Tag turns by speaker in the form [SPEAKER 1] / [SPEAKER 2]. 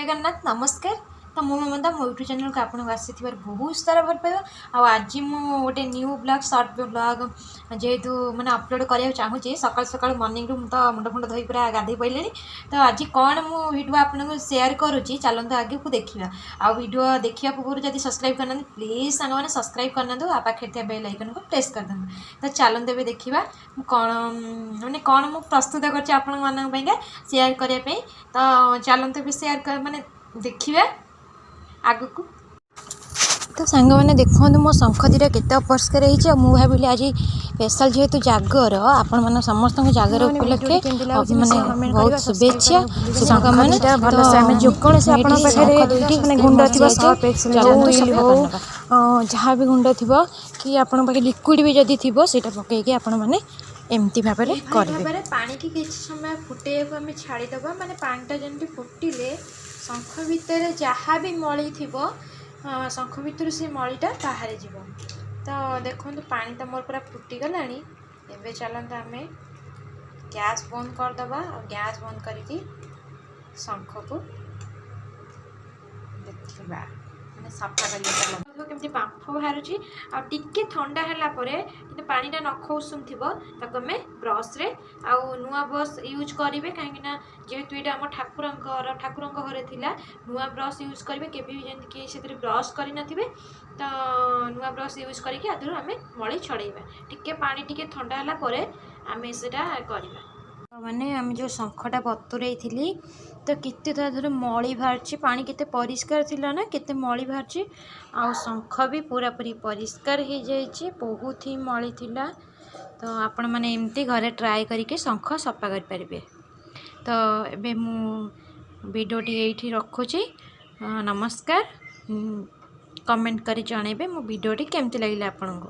[SPEAKER 1] ଜଗନ୍ନାଥ, ନମସ୍କାର। ତ ମୁଁ ମମତା, ମୋ ୟୁଟ୍ୟୁବ୍ ଚ୍ୟାନେଲ୍କୁ ଆପଣଙ୍କୁ ଆସିଥିବାରୁ ବହୁତ ସାରା ଭଲ ପାଇବା। ଆଉ ଆଜି ମୁଁ ଗୋଟେ ନ୍ୟୁ ବ୍ଲଗ୍, ସର୍ଟ ବ୍ଲଗ୍ ଯେହେତୁ ମାନେ ଅପଲୋଡ଼ କରିବାକୁ ଚାହୁଁଛି। ସକାଳୁ ସକାଳୁ ମର୍ଣ୍ଣିଂରୁ ମୁଁ ତ ମୁଣ୍ଡ ଫୁଣ୍ଡ ଧୋଇ ପୁରା ଗାଧୋଇ ପଡ଼ିଲିଣି। ତ ଆଜି କ'ଣ ମୁଁ ଭିଡ଼ିଓ ଆପଣଙ୍କୁ ସେୟାର କରୁଛି, ଚାଲନ୍ତୁ ଆଗକୁ ଦେଖିବା। ଆଉ ଭିଡ଼ିଓ ଦେଖିବା ପୂର୍ବରୁ ଯଦି ସବସ୍କ୍ରାଇବ୍ କରିନାହାନ୍ତି, ପ୍ଲିଜ୍ ସାଙ୍ଗମାନେ ସବସ୍କ୍ରାଇବ୍ କରିନିଅନ୍ତୁ ଆଉ ପାଖରେ ଥିବା ବେଲ୍ ଆଇକନ୍କୁ ପ୍ରେସ୍ କରିଦିଅନ୍ତୁ। ତ ଚାଲନ୍ତୁ ଏବେ ଦେଖିବା ମୁଁ କ'ଣ, ମାନେ କ'ଣ ମୁଁ ପ୍ରସ୍ତୁତ କରିଛି ଆପଣମାନଙ୍କ ପାଇଁକା ସେୟାର କରିବା ପାଇଁ। ତ ଚାଲନ୍ତୁ ଏବେ ସେୟାର ମାନେ ଦେଖିବା ଆଗକୁ। ତ ସାଙ୍ଗମାନେ, ଦେଖନ୍ତୁ ମୋ ଶଙ୍ଖ ଦୁଇଟା କେତେ ଅପରିଷ୍କାର ହେଇଛି। ଆଉ ମୁଁ ଭାବିଲି ଆଜି ସ୍ପେଶାଲ ଯେହେତୁ ଜାଗର, ଆପଣମାନ ସମସ୍ତଙ୍କୁ ଜାଗର ଉପଲକ୍ଷେ ମାନେ ବହୁତ ଶୁଭେଚ୍ଛା, ଶୁଭକାମନା।
[SPEAKER 2] ଭଲସେ ଆମେ ଯେକୌଣସି ଆପଣଙ୍କ ପାଖରେ ମାନେ ଗୁଣ୍ଡ ଥିବ, ସର୍ଫ ଏକ୍ସେଲ୍ ହଉ, ହୁଇଲ୍ ହଉ, ଯାହା ବି ଗୁଣ୍ଡ ଥିବ କି ଆପଣଙ୍କ ପାଖରେ ଲିକ୍ୱିଡ଼ ବି ଯଦି ଥିବ, ସେଇଟା ପକାଇକି ଆପଣମାନେ ଏମିତି ଭାବରେ କରିବେ।
[SPEAKER 1] ଭାବରେ ପାଣିକି କିଛି ସମୟ ଫୁଟେଇବାକୁ ଆମେ ଛାଡ଼ିଦେବା। ମାନେ ପାଣିଟା ଯେମିତି ଫୁଟିଲେ ଶଙ୍ଖ ଭିତରେ ଯାହା ବି ମଳି ଥିବ, ଶଙ୍ଖ ଭିତରୁ ସେ ମଳିଟା ବାହାରି ଯିବ। ତ ଦେଖନ୍ତୁ, ପାଣି ତ ମୋର ପୁରା ଫୁଟିଗଲାଣି। ଏବେ ଚାଲନ୍ତୁ ଆମେ ଗ୍ୟାସ୍ ବନ୍ଦ କରିଦେବା ଆଉ ଗ୍ୟାସ୍ ବନ୍ଦ କରିକି ଶଙ୍ଖକୁ ଦେଖିବା, ମାନେ ସଫା କରିବା। ଚାଲନ୍ତୁ, କେମିତି ବାମ୍ଫ ବାହାରୁଛି। ଆଉ ଟିକେ ଥଣ୍ଡା ହେଲା ପରେ, କିନ୍ତୁ ପାଣିଟା ନଖ ଉଷୁମ ଥିବ, ତାକୁ ଆମେ ବ୍ରସ୍ରେ, ଆଉ ନୂଆ ବ୍ରସ୍ ୟୁଜ୍ କରିବେ, କାହିଁକିନା ଯେହେତୁ ଏଇଟା ଆମ ଠାକୁରଙ୍କ ଘରେ ଥିଲା, ନୂଆ ବ୍ରସ୍ ୟୁଜ୍ କରିବେ। କେବେ ବି ଯେମିତି କେହି ସେଥିରେ ବ୍ରସ୍ କରିନଥିବେ। ତ ନୂଆ ବ୍ରସ୍ ୟୁଜ୍ କରିକି ଆଦେହରୁ ଆମେ ମଳି ଛଡ଼େଇବା। ଟିକେ ପାଣି ଟିକେ ଥଣ୍ଡା ହେଲା ପରେ ଆମେ ସେଇଟା କରିବା। ମାନେ ଆମେ ଯେଉଁ ଶଙ୍ଖଟା ବତୁରେଇଥିଲି, ତ କେତେ ତା ଦେହରେ ମଳି ବାହାରିଛି। ପାଣି କେତେ ପରିଷ୍କାର ଥିଲା ନା, କେତେ ମଳି ବାହାରିଛି। ଆଉ ଶଙ୍ଖ ବି ପୁରାପୁରି ପରିଷ୍କାର ହେଇଯାଇଛି, ବହୁତ ହିଁ ମଳି ଥିଲା। ତ ଆପଣମାନେ ଏମିତି ଘରେ ଟ୍ରାଏ କରିକି ଶଙ୍ଖ ସଫା କରିପାରିବେ। ତ ଏବେ ମୁଁ ଭିଡ଼ିଓଟି ଏଇଠି ରଖୁଛି। ନମସ୍କାର। କମେଣ୍ଟ କରି ଜଣାଇବେ ମୋ ଭିଡ଼ିଓଟି କେମିତି ଲାଗିଲା ଆପଣଙ୍କୁ।